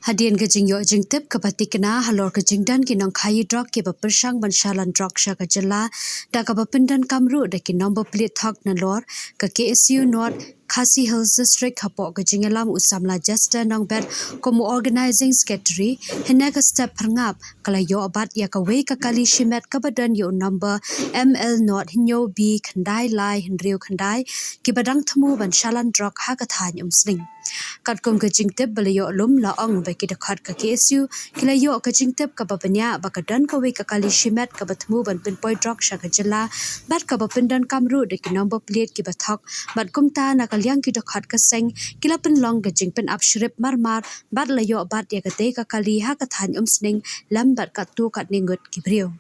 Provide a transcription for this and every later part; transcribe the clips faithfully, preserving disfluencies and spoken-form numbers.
Hadien ka jingïoh jingtip kaba tikna halor ka jingdon ki nongkhaii drok kiba pyrshang ban shalan drok sha ka jylla, da kaba pyndonkam ruh da ki nombor plate thok nalor, ka K S U North Khasi Hills District hapoh ka jingïalam u samla Jester Nongbet kum u Organising Secretary, hynne ka step phyrngap ka la ïoh bat ïa kawei ka kali shimet kaba don ïa u nombor M L North hynñiew B khyndai lai hynriew khyndai, kiba dang thmu ban shalan drok ha ka thaiñ Umsning. Katkum ka jingtip ba la ïoh lum la ong ba ki dkhot ka K S U ki la ïoh ka jingtip kaba bniah ba ka don kawei ka kali shimet kaba thmu ban pynpoi drok sha ka jylla, bad kaba pyndonkam ruh da ki nombor plate kiba thok, bad kumta na ka liang ki dkhot ka seng ki la pynlong ka jingpynap shrip marmar, bad la ïoh bat ïa katei ka kali ha ka thaiñ Umsning lem bad katto katne ngut ki briew.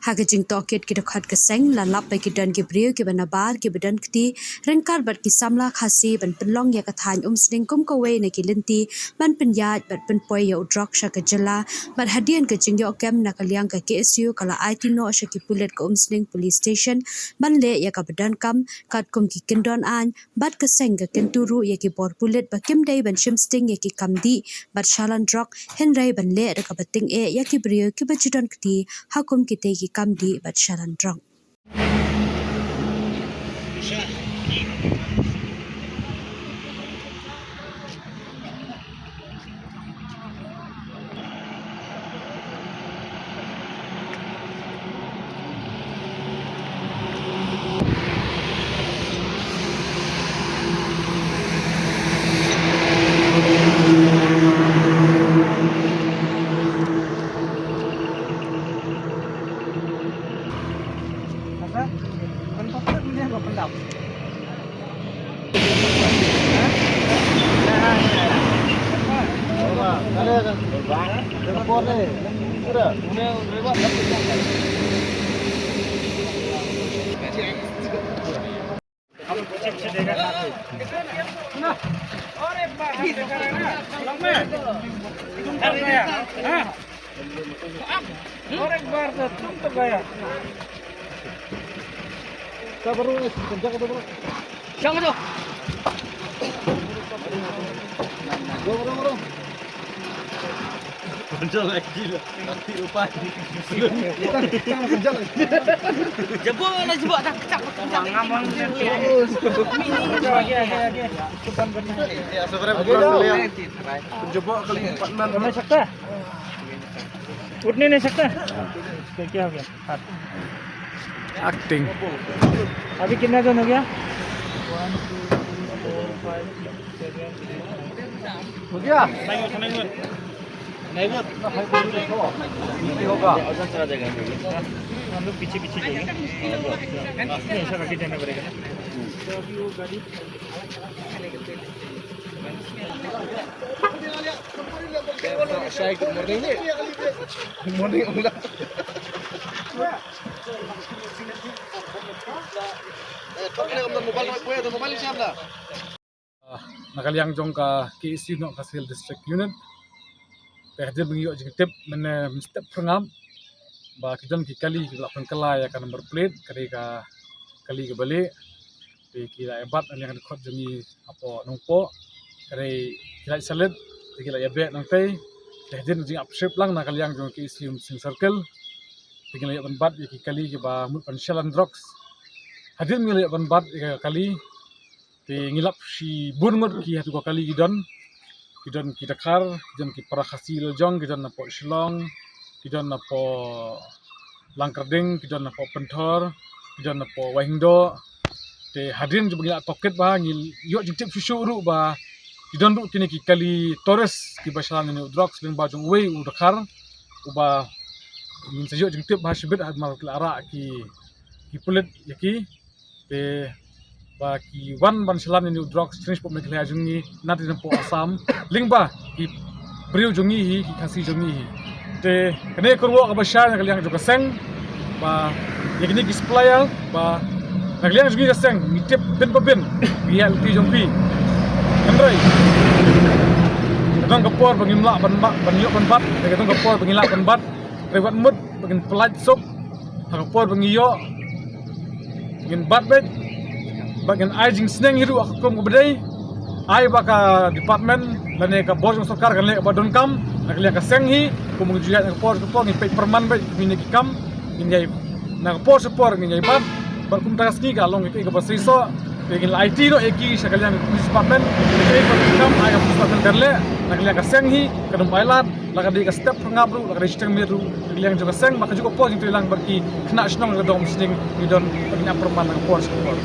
Ha ka jingtohkit ki dkhot ka seng la lap ba ki don ki briew kiba nabar kiba don kti ryngkat bad ki samla Khasi ban pynlong ïa ka thaiñ Umsning kum kawei na ki lynti ban pynïaid bad pynpoi ïa u drok sha ka jylla, bad hadien ka jingïoh kem na ka liang ka K S U ka la aiti noh sha ki pulit ka Umsning Police Station ban leh ïa kaba donkam, katkum ki kyndon aiñ, bad ka seng ka kyntu ruh ïa ki bor pulit ba kim dei ban shim sting ïa ki kam dih bad shalan drok, hynrei ban leh da kaba tyngeh ïa ki briew kiba ju don kti ha kum kitei ki kam dih bad shalan drok. और एक बार तो तुम तो गया। Jangan tu. Bro, bro, bro. Jebol na jebol tak tak tak. Jebol kali empat enam. Udah ni, ni sakta. Udah ni, ni sakta. Kya, kya ho gaya? Acting. अभी कितना जन हो गया? हो गया? नहीं, नहीं होगा। हम लोग पीछे पीछे जाएंगे। नहीं, ऐसा करके जाना पड़ेगा ना। Good morning. Na ka liang jong ka K S U North Khasi Hills District Unit, te hadien ba ngi ïoh jingtip mynne mynstep phyrngap ba ki don ki kali kiba la pynkylla ïa ka number plate, ka dei ka kali kaba lieh. Te ki la ïa bat na liang dkhot jong ngi hapoh Nongpoh, ka dei ki la ïa salit, te ki la ïa beh nangtei. Te hadien jingïap shrip lang na ka liang jong ka K S U Umsning Circle, te ngi la ïoh ban bat ïa ki kali kiba mut ban shalan drugs. Hadien ngi la ïoh ban bat ïa ka kali, te ngi lap shibun ngut ki hato ka kali ki don. Ki don ki dkhar, ki don ki para Khasi lajong, ki don napoh Shillong, ki don napoh Langkyrding, ki don napoh Pynthor, ki don napoh Waihingdoh. Te hadien jong ba ngi la tohkit bha, ngi ïoh jingtip shuh shuh ruh ba ki don ruh kine ki kali tourist kiba shalan ïa une u drugs lyngba jong uwei u dkhar, uba ngin sa ïoh jingtip bha shibit hadien ba ki la rah ki, ki pulit ïa ki. Te ba ki wan ban shalan ïa une u drugs sha ri shapoh Meghalaya jong ngi, na ri napoh Assam, lyngba ki briew jong ngi hi, ki Khasi jong ngi hi. Te kane ka kyrwoh kaba shai na ka liang jong ka seng, ba ïa kine ki supplier, ba na ka liang jong ngi ka seng ngi tip bin pa bin ngi ïa lynti jong phi. Hynrei ka don ka por ba ngim lah ban bat, ban ïoh ban bat, ka don ka por ba ngi lah ban bat. Hynrei wat mut ba ngin pyllait suk ha ka por ba ngi ïoh, ngin bat beit, ba ngin ai jingsneng hi ruh ha ka kum kaba dei. Ai ba ka department lane ka bor jong sorkar kan leh ba donkam na ka liang ka seng hi, kum ngi ju ïaid na ka por sha ka por ngin peit pyrman beit kumne ki kam, ngin ïai na ka por sha ka por ngin ïai bat, bad kumta ka sngi ka long ïa ka ba seisoh, te ngin la aiti noh ïa ki sha ka liang ka police department, ïa ka ba donkam ai ka police department kan leh na ka liang ka seng hi, ka dum pailad, la ka dei ka step pyrngap ruh, la ka dei shiteng miet ruh, na ka liang jong ka seng, ba ka juk ka por jingtreilang bad ki khynnah shnong ka dong sning, ngi don, ba ngin ap pyrman na ka por sha ka por.